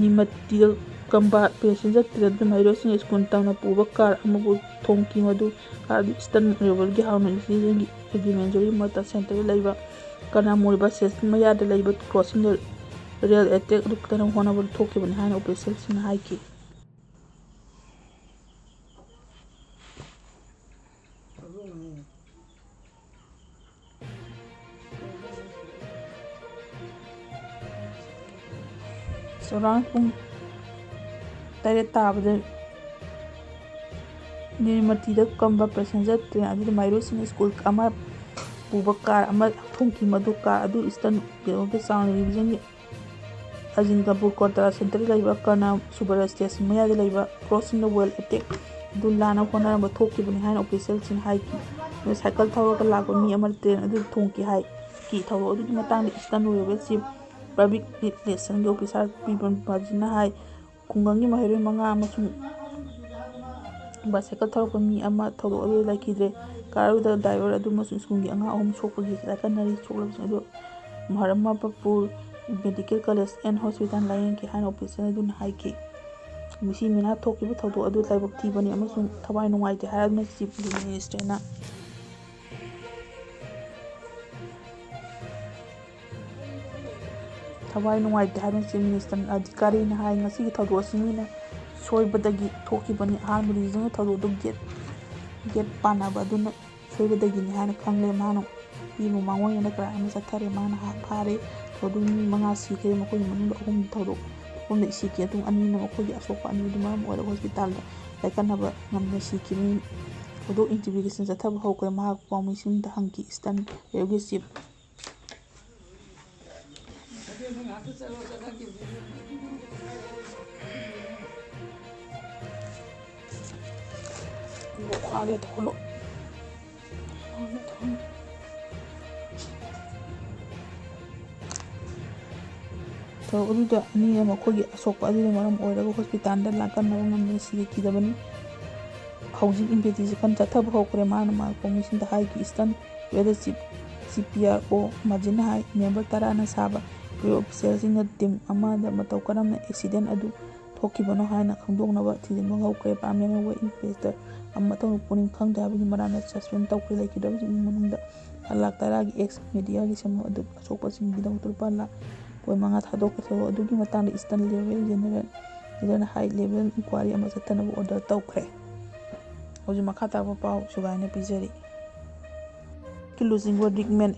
ꯅꯤꯃꯇꯤꯔꯀꯝꯕ ꯄꯦꯁꯦꯟꯖꯔ ꯇ꯭ꯔꯦꯟ ꯑꯗꯨ ꯃꯍꯩꯔꯣꯏꯁꯤꯡ ꯁ꯭ꯀꯨꯜ ꯇꯝꯅ ꯄꯨꯕ ꯀꯥꯔ ꯑꯃꯕꯨ ꯊꯣꯝꯈꯤ, ꯃꯗꯨ ꯀꯥꯔ ꯑꯗꯨ ꯏꯁꯇꯟ ꯔꯤꯚꯣꯜꯚꯔꯒꯤ ꯍꯥꯎꯅ ꯏꯟꯁꯤꯗꯦꯟꯒꯤ ꯔꯦꯖꯤꯃꯦꯟ ꯖꯨꯔꯤ ꯃꯔꯛꯇ ꯁꯦꯟꯇꯔꯗ ꯂꯩꯕ ꯀꯅꯥꯃꯨꯔ ꯕꯁ ꯁ꯭ꯇꯦꯁꯟ ꯃꯌꯥꯗ ꯂꯩꯕ ꯀ꯭ꯔꯣꯁꯤꯡꯗ ꯔꯦꯜ ꯑꯦꯇꯦꯛ ꯑꯗꯨ ꯀꯟꯅ ꯍꯣꯠꯅꯕꯗ ꯊꯣꯛꯈꯤꯕꯅꯤ ꯍꯥꯏꯅ ꯑꯣꯐꯤꯁꯤꯌꯦꯜꯁꯤꯡꯅ ꯍꯥꯏꯈꯤ꯫ ꯑꯔꯥꯎꯟ ꯄꯨꯡ ꯇꯔꯦꯠ ꯇꯥꯕꯗ ꯅꯤꯔꯃꯇꯤꯗ ꯀꯝꯕ ꯄꯦꯁꯦꯟꯖꯔ ꯇ꯭ꯔꯦꯟ ꯑꯗꯨꯗ ꯃꯍꯩꯔꯣꯏꯁꯤꯡꯅ ꯁ꯭ꯀꯨꯜ ꯑꯃ ꯄꯨꯕ ꯀꯥꯔ ꯑꯃ ꯊꯣꯡꯈꯤ꯫ ꯃꯗꯨ ꯀꯥꯔ ꯑꯗꯨ ꯏꯁꯇꯟ ꯀꯩꯅꯣꯒꯤ ꯆꯥꯎꯅ ꯔꯤꯚꯤꯖꯟꯒꯤ ꯑꯖꯤꯟꯒꯄꯨꯔ ꯀ꯭ꯋꯥꯇꯥꯔꯥ ꯁꯦꯟꯇꯔꯗ ꯂꯩꯕ ꯀꯔꯅꯥ ꯁꯨꯕꯔ ꯁ꯭ꯇꯦꯁꯟ ꯃꯌꯥꯗ ꯂꯩꯕ ꯀ꯭ꯔꯣꯁꯤꯡꯗ ꯋꯦꯜ ꯑꯦꯇꯦꯛ ꯑꯗꯨ ꯂꯥꯟꯅ ꯍꯣꯠꯅꯔꯝꯕ ꯊꯣꯛꯈꯤꯕꯅꯤ ꯍꯥꯏꯅ ꯑꯣꯐꯤꯁꯤꯌꯦꯜꯁꯤꯡꯅ ꯍꯥꯏꯈꯤ꯫ ꯁꯥꯏꯀꯜ ꯊꯧꯔꯒ ꯂꯥꯛꯄ ꯃꯤ ꯑꯃꯅ ꯇ꯭ꯔꯦꯟ ꯑꯗꯨ ꯊꯣꯡꯈꯤ ꯍꯥꯏꯈꯤ꯫ ꯊꯧꯗꯣꯛ ꯑꯗꯨꯒꯤ ꯃꯇꯥꯡꯗ ꯏꯁꯇꯟ ꯑꯣꯏꯔꯤꯕ ꯆꯤꯐ ꯄꯕ꯭ꯂꯤꯛ ꯔꯤꯂꯦꯁꯟꯒꯤ ꯑꯣꯐꯤꯁꯥꯔ ꯄꯤꯕꯟ ꯄꯥꯖꯤꯅ ꯍꯥꯏ, ꯈꯨꯡꯒꯪꯒꯤ ꯃꯍꯩꯔꯣꯏ ꯃꯉꯥ ꯑꯃꯁꯨꯡ ꯕꯥꯏꯁꯥꯏꯀꯜ ꯊꯧꯔꯛꯄ ꯃꯤ ꯑꯃ ꯊꯧꯗꯣꯛ ꯑꯗꯨꯗ ꯂꯩꯈꯤꯗ꯭ꯔꯦ꯫ ꯀꯥꯔ ꯑꯗꯨꯗ ꯗ꯭ꯔꯥꯏꯚꯔ ꯑꯗꯨ ꯑꯃꯁꯨꯡ ꯁ꯭ꯀꯨꯜꯒꯤ ꯑꯉꯥꯡ ꯑꯍꯨꯝ ꯁꯣꯛꯄꯒꯤ ꯂꯥꯏꯀꯠꯅꯔꯤ꯫ ꯁꯣꯛꯂꯕꯁꯤꯡ ꯑꯗꯨ ꯃꯍꯔꯝꯃꯄꯨꯔ ꯃꯦꯗꯤꯀꯦꯜ ꯀꯣꯂꯦꯖ ꯑꯦꯟ ꯍꯣꯁꯄꯤꯇꯥꯜ ꯂꯥꯌꯦꯡꯈꯤ ꯍꯥꯏꯅ ꯑꯣꯐꯤꯁꯤꯌꯦꯜ ꯑꯗꯨꯅ ꯍꯥꯏꯈꯤ꯫ ꯃꯤꯁꯤ ꯃꯤꯅꯥ ꯊꯣꯛꯈꯤꯕ ꯊꯧꯗꯣꯛ ꯑꯗꯨ ꯂꯥꯏꯕꯛ ꯊꯤꯕꯅꯤ ꯑꯃꯁꯨꯡ ꯊꯋꯥꯏ ꯅꯨꯡꯉꯥꯏꯇꯦ ꯍꯥꯏꯔꯗꯨꯅ ꯆꯤꯐ ꯃꯤꯅꯤꯁꯇꯔꯅ ꯊꯋꯥꯏ ꯅꯨꯡꯉꯥꯏꯇꯦ ꯍꯥꯏꯗꯨꯅ ꯆꯤꯐ ꯃꯤꯅꯤꯁꯇꯔ ꯑꯙꯤꯀꯥꯔꯤꯅ ꯍꯥꯏ꯫ ꯉꯁꯤꯒꯤ ꯊꯧꯗꯣꯛ ꯑꯁꯤ ꯃꯤꯅ ꯁꯣꯏꯕꯗꯒꯤ ꯊꯣꯛꯈꯤꯕꯅꯤ꯫ ꯑꯍꯥꯟꯕ ꯔꯤꯖꯟꯒꯤ ꯊꯧꯗꯣꯛ ꯑꯗꯨ ꯒꯦꯠ ꯒꯦꯠ ꯄꯥꯟꯅꯕ ꯑꯗꯨꯅ ꯁꯣꯏꯕꯗꯒꯤꯅꯤ ꯍꯥꯏꯅ ꯈꯪꯂꯦ꯫ ꯃꯍꯥꯛꯅ ꯃꯤꯕꯨ ꯃꯥꯡꯑꯣꯏꯅꯅ ꯀꯌꯥ ꯑꯃ ꯆꯠꯊꯔꯦ꯫ ꯃꯍꯥꯛꯅ ꯍꯥ-, ꯐꯥꯔꯦ꯫ ꯊꯧꯗꯣꯛ ꯃꯤ ꯃꯉꯥ ꯁꯤꯈ꯭ꯔꯦ꯫ ꯃꯈꯣꯏꯒꯤ ꯃꯅꯨꯡꯗ ꯑꯍꯨꯝ ꯊꯧꯗꯣꯛ ꯊꯣꯛꯐꯝꯗ ꯁꯤꯈꯤ꯫ ꯑꯗꯨꯒ ꯑꯅꯤꯅ ꯃꯈꯣꯏꯒꯤ ꯑꯁꯣꯛꯄ ꯑꯅꯤꯗꯨ ꯃꯔꯝ ꯑꯣꯏꯔꯒ ꯍꯣꯁꯄꯤꯇꯥꯜꯗ ꯂꯥꯏꯀꯠꯅꯕ ꯉꯝꯅ ꯁꯤꯈꯤꯕꯅꯤ꯫ ꯊꯧꯗꯣꯛ ꯏꯟꯚꯦꯁꯇꯤꯒꯦꯁꯟ ꯆꯠꯊꯕ ꯍꯧꯈ꯭ꯔꯦ꯫ ꯃꯍꯥꯛ ꯄꯥꯎꯃꯤꯁꯤꯡꯗ ꯍꯪꯈꯤ꯫ ꯏꯁꯇꯟ ꯔꯦꯜꯋꯦꯒꯤ ꯆꯤꯐ ꯃꯈꯥꯗ ꯊꯣꯛꯂꯛꯑꯣ꯫ ꯊꯧꯗꯣꯛ ꯑꯗꯨꯗ ꯑꯅꯤꯅ ꯃꯈꯣꯏꯒꯤ ꯑꯁꯣꯛꯄ ꯑꯗꯨꯅ ꯃꯔꯝ ꯑꯣꯏꯔꯒ ꯍꯣꯁꯄꯤꯇꯥꯜꯗ ꯂꯥꯛꯀꯟꯅꯕ ꯉꯝꯗꯅ ꯁꯤꯈꯤꯗꯕꯅꯤ꯫ ꯍꯧꯖꯤꯛ ꯏꯟꯚꯦꯁꯇꯤꯒꯦꯁꯟ ꯆꯠꯊꯕ ꯍꯧꯈ꯭ꯔꯦ꯫ ꯃꯍꯥꯛꯅ ꯃꯍꯥꯛ ꯄꯥꯎꯃꯤꯁꯤꯡꯗ ꯍꯥꯏꯈꯤ꯫ ꯏꯁꯇꯟ ꯋꯦꯗꯔ ꯆꯤꯐ, ꯁꯤ ꯄꯤ ꯑꯥꯔ ꯑꯣ, ꯃꯥꯖꯤꯟ ꯍꯥꯏ, ꯃꯦꯝꯕꯔ ꯇꯔꯥꯅ ꯁꯥꯕ ꯀ꯭ꯔꯨ ꯑꯣꯐꯤꯁꯤꯌꯦꯜꯁꯤꯡꯅ ꯇꯤꯝ ꯑꯃꯗ ꯃꯇꯧ ꯀꯔꯝꯅ ꯑꯦꯛꯁꯤꯗꯦꯟ ꯑꯗꯨ ꯊꯣꯛꯈꯤꯕꯅꯣ ꯍꯥꯏꯅ ꯈꯪꯗꯣꯛꯅꯕ ꯊꯤꯖꯤꯟꯕ ꯍꯧꯈ꯭ꯔꯦ꯫ ꯄꯥꯔꯃꯦꯟ ꯑꯣꯏꯕ ꯏꯟꯚꯦꯁꯇꯔ ꯑꯃ ꯃꯊꯧꯅ ꯄꯨꯛꯅꯤꯡ ꯈꯪꯗꯦ ꯍꯥꯏꯕꯒꯤ ꯃꯔꯝꯅ ꯁꯁꯄꯦꯟ ꯇꯧꯈ꯭ꯔꯦ꯫ ꯂꯩꯈꯤꯗ꯭ꯔꯕꯁꯤꯡꯒꯤ ꯃꯅꯨꯡꯗ ꯂꯥꯈ ꯇꯔꯥꯒꯤ ꯑꯦꯛꯁ ꯃꯦꯗꯤꯌꯥꯒꯤ ꯁꯦꯟꯐꯝ ꯑꯗꯨ ꯑꯁꯣꯛꯄꯁꯤꯡꯒꯤꯗꯃꯛꯇ ꯂꯨꯄꯥ ꯂꯥꯈ ꯄꯣꯏꯟ ꯃꯉꯥ ꯊꯥꯗꯣꯛꯈ꯭ꯔꯦ꯫ ꯊꯧꯗꯣꯛ ꯑꯗꯨꯒꯤ ꯃꯇꯥꯡꯗ ꯏꯁꯇꯟ ꯂꯦꯚꯦꯜ ꯖꯦꯅꯔꯦꯜ, ꯖꯦꯅꯔꯦꯜ ꯍꯥꯏ ꯂꯦꯚꯦꯜ ꯏꯟꯀ꯭ꯋꯥꯏꯔꯤ ꯑꯃ ꯆꯠꯊꯅꯕ ꯑꯣꯔꯗꯔ ꯇꯧꯈ꯭ꯔꯦ꯫ ꯍꯧꯖꯤꯛ ꯃꯈꯥ ꯇꯥꯕ ꯄꯥꯎ ꯁꯨꯒꯥꯏꯅ ꯄꯤꯖꯔꯤ꯫ ꯂꯨꯆꯤꯡꯕ ꯔꯤꯛꯃꯦꯟ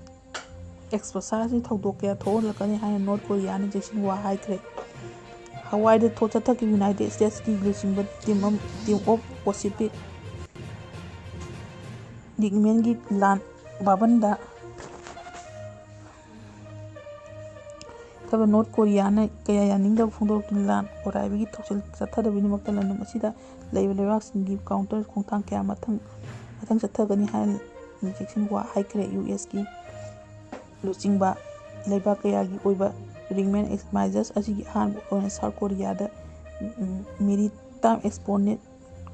ꯑꯦꯛꯁꯄꯣꯁꯔꯁꯤ ꯊꯧꯗꯣꯛ ꯀꯌꯥ ꯊꯣꯛꯍꯜꯂꯛꯀꯅꯤ ꯍꯥꯏꯅ ꯅꯣꯔꯠ ꯀꯣꯔꯤꯌꯥꯅ ꯖꯦꯛꯁꯟ ꯋꯥ ꯍꯥꯏꯈ꯭ꯔꯦ꯫ ꯍꯋꯥꯏꯗ ꯊꯣ-, ꯆꯠꯊꯈꯤꯕ ꯌꯨꯅꯥꯏꯇꯦꯗ ꯁ꯭ꯇꯦꯠꯁꯀꯤ ꯂꯨꯆꯤꯡꯕ ꯇꯤꯝ ꯑꯃ, ꯇꯤꯝ ꯑꯣꯐ ꯄꯦꯁꯤꯐꯤꯛ ꯔꯤꯒꯃꯦꯟꯒꯤ ꯂꯥꯟ ꯕꯥꯕꯟꯗ ꯊꯕ ꯅꯣꯔꯠ ꯀꯣꯔꯤꯌꯥꯅ ꯀꯌꯥ ꯌꯥꯅꯤꯡꯗꯕ ꯐꯣꯡꯗꯣꯔꯛꯇꯨꯅ ꯂꯥꯟ ꯑꯣꯔꯥꯏꯕꯒꯤ ꯊꯧꯁꯤꯜ ꯆꯠꯊꯗꯕꯒꯤꯗꯃꯛꯇ ꯂꯝꯗꯝ ꯑꯁꯤꯗ ꯂꯩꯕ ꯂꯩꯕꯥꯛꯁꯤꯡꯒꯤ ꯀꯥꯎꯟꯇꯔ ꯈꯣꯡꯊꯥꯡ ꯀꯌꯥ ꯃꯊꯪ ꯃꯊꯪ ꯆꯠꯊꯒꯅꯤ ꯍꯥꯏꯅ ꯆꯦꯛꯁꯤꯟ ꯋꯥ ꯍꯥꯏꯈ꯭ꯔꯦ꯫ ꯌꯨ ꯑꯦꯁꯀꯤ ꯂꯨꯆꯤꯡꯕ ꯂꯩꯕꯥꯛ ꯀꯌꯥꯒꯤ ꯑꯣꯏꯕ ꯔꯤꯒꯃꯦꯟ ꯑꯦꯛꯁꯔꯁꯥꯏꯖꯦꯁ ꯑꯁꯤꯒꯤ ꯑꯍꯥꯟꯕ ꯑꯣꯏꯅ ꯁꯥꯎꯠ ꯀꯣꯔꯤꯌꯥꯗ ꯃꯦꯔꯤꯇꯥꯏꯝ ꯑꯦꯛꯁꯄꯣꯅꯦꯟ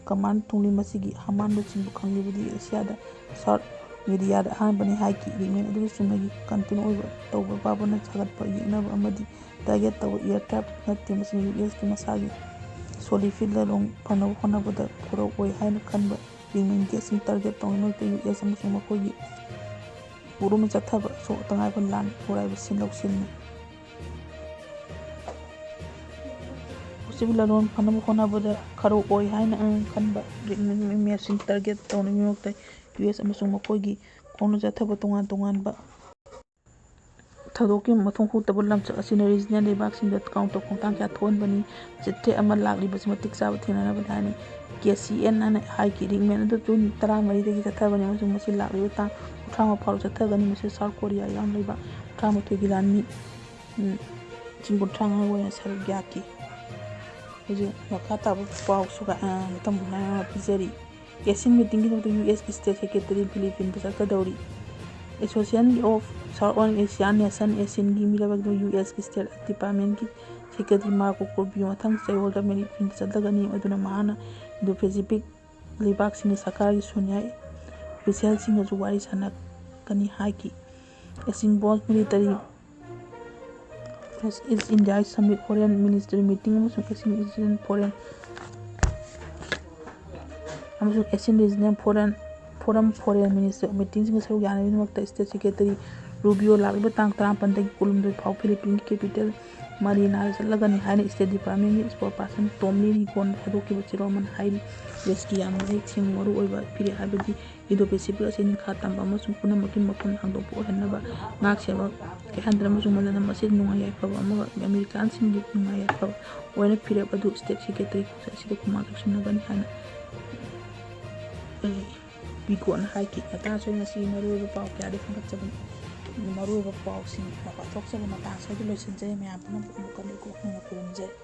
ꯀꯃꯥꯟ ꯊꯣꯡꯂꯤ꯫ ꯃꯁꯤꯒꯤ ꯍꯃꯥꯟ ꯂꯨꯆꯤꯡꯕ ꯈꯪꯂꯤꯕꯗꯤ ꯑꯦꯁꯤꯌꯥꯗ ꯁꯥꯎꯠ ꯃꯦꯗꯤꯌꯥꯗ ꯑꯍꯥꯟꯕꯅꯤ ꯍꯥꯏꯈꯤ꯫ ꯔꯤꯒꯃꯦꯟ ꯑꯗꯨꯒꯤ ꯆꯨꯝꯅꯒꯤ ꯀꯟꯇꯦꯟ ꯑꯣꯏꯕ ꯇꯧꯕ ꯄꯥꯕꯅ ꯁꯥꯒꯠꯄ ꯌꯦꯛꯅꯕ ꯑꯃꯗꯤ ꯇꯥꯔꯒꯦꯠ ꯇꯧꯕ ꯑꯦꯌꯔ ꯀ꯭ꯔꯥꯐ ꯅꯠꯇꯦ꯫ ꯃꯁꯤꯅ ꯌꯨ ꯑꯦꯁꯀꯤ ꯃꯁꯥꯒꯤ ꯁꯣꯂꯤꯐꯤꯠ ꯂꯥꯂꯣꯡ ꯐꯅꯕ ꯍꯣꯠꯅꯕꯗ ꯈꯨꯔꯧ ꯑꯣꯏ ꯍꯥꯏꯅ ꯈꯟꯕ ꯔꯤꯒꯃꯦꯟ ꯒꯦꯠꯁꯤꯡ ꯇꯥꯔꯒꯦꯠ ꯇꯧꯅꯕ ꯌꯨ ꯑꯦꯁ ꯑꯃꯁꯨꯡ ꯃꯈꯣꯏꯒꯤ ꯄꯨꯔꯨꯝꯅ ꯆꯠꯊꯕ ꯑꯁꯣꯛ ꯇꯉꯥꯏꯕ ꯂꯥꯟ ꯄꯨꯔꯥꯏꯕ ꯁꯤꯟ ꯂꯧꯁꯤꯟꯅꯤ꯫ ꯁꯤꯕꯨ ꯂꯂꯣꯟ ꯐꯅꯕ ꯍꯣꯠꯅꯕꯗ ꯈꯔꯧ ꯑꯣꯏ ꯍꯥꯏꯅ ꯑꯩꯅ ꯈꯟꯕ ꯔꯤꯒꯃꯦꯟ ꯃꯦꯞꯁꯤꯡ ꯇꯥꯔꯒꯦꯠ ꯇꯧꯅꯕꯒꯤꯗꯃꯛꯇ ꯌꯨ ꯑꯦꯁ ꯑꯃꯁꯨꯡ ꯃꯈꯣꯏꯒꯤ ꯈꯣꯡꯅ ꯆꯠꯊꯕ ꯇꯣꯉꯥꯟ ꯇꯣꯉꯥꯟꯕ ꯊꯧꯗꯣꯛꯀꯤ ꯃꯊꯣꯡ ꯍꯨꯠꯇꯕ ꯂꯝꯆꯠ ꯑꯁꯤꯅ ꯔꯤꯖꯅꯦꯜ ꯂꯩꯕꯥꯛꯁꯤꯡꯗ ꯀꯥꯎꯟꯇꯔ ꯈꯣꯡꯊꯥꯡ ꯀꯌꯥ ꯊꯣꯛꯍꯟꯕꯅꯤ꯫ ꯆꯤꯊꯦ ꯑꯃ ꯂꯥꯛꯂꯤꯕꯁꯤ ꯃꯇꯤꯛ ꯆꯥꯕ ꯊꯦꯡꯅꯅꯕ ꯍꯥꯏꯅ ꯀꯦ ꯁꯤ ꯑꯦꯟ ꯑꯅ ꯍꯥꯏꯈꯤ꯫ ꯔꯤꯒꯃꯦꯟ ꯑꯗꯨ ꯖꯨꯟ ꯇꯔꯥꯃꯔꯤꯗꯒꯤ ꯆꯠꯊꯕꯅꯤ ꯑꯃꯁꯨꯡ ꯃꯁꯤ ꯂꯥꯛꯂꯤꯕ ꯇꯥꯡ ꯀꯨꯟꯊ꯭ꯔꯥ ꯃꯉꯥ ꯐꯥꯎꯕ ꯆꯠꯊꯒꯅꯤ꯫ ꯃꯁꯤ ꯁꯥꯎꯠ ꯀꯣꯔꯤꯌꯥ ꯌꯥꯎꯅ ꯂꯩꯕ ꯇꯔꯥꯃꯥꯊꯣꯏꯒꯤ ꯂꯥꯟꯃꯤ, ꯎꯝ, ꯂꯤꯁꯤꯡ ꯀꯨꯟꯊ꯭ꯔꯥ ꯃꯉꯥ ꯑꯣꯏꯅ ꯁꯔꯨꯛ ꯌꯥꯈꯤ꯫ ꯍꯧꯖꯤꯛ ꯃꯈꯥ ꯇꯥꯕ ꯄꯥꯎꯁꯨ ꯀ-, ꯑ, ꯃꯊꯪ ꯃꯊꯪ ꯄꯤꯖꯔꯤ꯫ ꯑꯦꯁꯤꯌꯟ ꯃꯤꯇꯤꯡꯒꯤꯗꯃꯛꯇ ꯌꯨ ꯑꯦꯁꯀꯤ ꯁ꯭ꯇꯦꯠ ꯁꯦꯀ꯭ꯔꯦꯇꯔꯤ ꯐꯤꯂꯤꯄꯤꯟꯁꯇ ꯆꯠꯀꯗꯧꯔꯤ꯫ Association of south Asian nation, ꯑꯦꯁꯤꯌꯟꯒꯤ ꯃꯤꯔꯕꯛꯇ ꯌꯨ ꯑꯦꯁꯀꯤ ꯁ꯭ꯇꯦꯠ ꯗꯤꯄꯥꯔꯠꯃꯦꯟꯒꯤ ꯁꯦꯀ꯭ꯔꯦꯇꯔꯤ ꯃꯥꯔꯀꯣ ꯔꯨꯕꯤꯌꯣ ꯃꯊꯪ ꯆꯌꯣꯜꯗ ꯐꯤꯂꯤꯄꯤꯟꯁꯇ ꯆꯠꯂꯒꯅꯤ꯫ ꯑꯗꯨꯅ ꯃꯍꯥꯛꯅ ꯏꯟꯗꯣ ꯄꯦꯁꯤꯐꯤꯛ ꯂꯩꯕꯥꯛꯁꯤꯡꯒꯤ ꯁꯔꯀꯥꯔꯒꯤ ꯁꯦꯅꯤꯌꯔ ꯑꯣꯐꯤꯁꯤꯌꯦꯜꯁꯤꯡꯒꯁꯨ ꯋꯥꯔꯤ ꯁꯥꯟꯅꯒꯅꯤ ꯍꯥꯏꯈꯤ꯫ ꯑꯦꯁꯤꯌꯟ ꯕꯣꯜꯁ ꯃꯤꯂꯤꯇꯔꯤ ꯏꯁ India summit foreign ministry meeting ꯑꯃꯁꯨꯡ ꯑꯦꯁꯤꯌꯟ ꯔꯤꯖꯅꯦꯜ ꯐꯣꯔꯦꯟ ꯑꯃꯁꯨꯡ ASEAN regional foreign forum foreign minister ꯃꯤꯇꯤꯡꯁꯤꯡꯗ ꯁꯔꯨꯛ ꯌꯥꯅꯕꯒꯤꯗꯃꯛꯇ ꯁ꯭ꯇꯦꯠ ꯁꯦꯀ꯭ꯔꯦꯇꯔꯤ ꯔꯨꯕꯤꯌꯣ ꯂꯥꯛꯂꯤꯕ ꯇꯥꯡ ꯇꯔꯥꯃꯥꯄꯟꯗꯒꯤ ꯀꯨꯟꯍꯨꯝꯗꯣꯏ ꯐꯥꯎ ꯐꯤꯂꯤꯄꯤꯟꯒꯤ ꯀꯦꯄꯤꯇꯦꯜ ꯃꯥꯔꯤꯅꯥꯗ ꯆꯠꯂꯒꯅꯤ ꯍꯥꯏꯅ State Department ꯀꯤ spokesperson Tommy Rigon ꯊꯥꯗꯣꯛꯈꯤꯕ ꯆꯦꯔꯣꯜ ꯑꯃꯅ ꯍꯥꯏꯔꯤ꯫ Zelensky ꯌꯥꯝꯅ ꯃꯌꯦꯛ ꯁꯦꯡꯕ ꯃꯔꯨ ꯑꯣꯏꯕ ꯄꯤꯔꯦ ꯍꯥꯏꯕꯗꯤ Indo-Pacific ꯑꯁꯤ ꯅꯤꯡꯈꯥ ꯇꯝꯕ ꯑꯃꯁꯨꯡ ꯄꯨꯝꯅꯃꯛꯀꯤ ꯃꯐꯝ ꯍꯥꯡꯗꯣꯛꯄ ꯑꯣꯏꯍꯟꯅꯕ ꯉꯥꯛ ꯁꯦꯟꯕ ꯀꯌꯥꯍꯟꯗ꯭ꯔ ꯑꯃꯁꯨꯡ ꯃꯥꯂꯦꯝ ꯑꯁꯤꯗ ꯅꯨꯡꯉꯥꯏ ꯌꯥꯏꯐꯕ ꯑꯃꯒ ꯑꯃꯦꯔꯤꯀꯥꯟꯁꯤꯡꯒꯤ ꯅꯨꯡꯉꯥꯏ ꯌꯥꯏꯐꯕ ꯑꯣꯏꯅ ꯐꯤꯔꯦꯞ ꯑꯗꯨ State Secretary Council ꯑꯁꯤꯗ ꯈꯨꯃꯥꯡ ꯆꯥꯎꯁꯤꯟꯅꯒꯅꯤ ꯍꯥꯏꯅ ꯄꯤꯀꯣꯠꯅ ꯍꯥꯏꯈꯤ꯫ ꯃꯇꯥꯡ ꯑꯁꯤꯗ ꯉꯁꯤꯒꯤ ꯃꯔꯨꯑꯣꯏꯕ ꯄꯥꯎ ꯀꯌꯥꯗꯤ ꯈꯟꯒꯠꯆꯕꯅꯤ꯫ ꯃꯔꯨꯑꯣꯏꯕ ꯄꯥꯎꯁꯤꯡ ꯃꯄꯥ ꯊꯣꯛꯆꯕ ꯃꯇꯥꯡ ꯑꯁꯤꯗ ꯂꯣꯏꯁꯤꯟꯖꯔꯦ꯫ ꯃꯌꯥꯝ ꯄꯨꯝꯅꯃꯛ ꯑꯃꯨꯛꯀ ꯂꯩꯀꯣꯛ ꯅꯤꯡꯅ ꯈꯨꯔꯨꯝꯖꯔꯤ꯫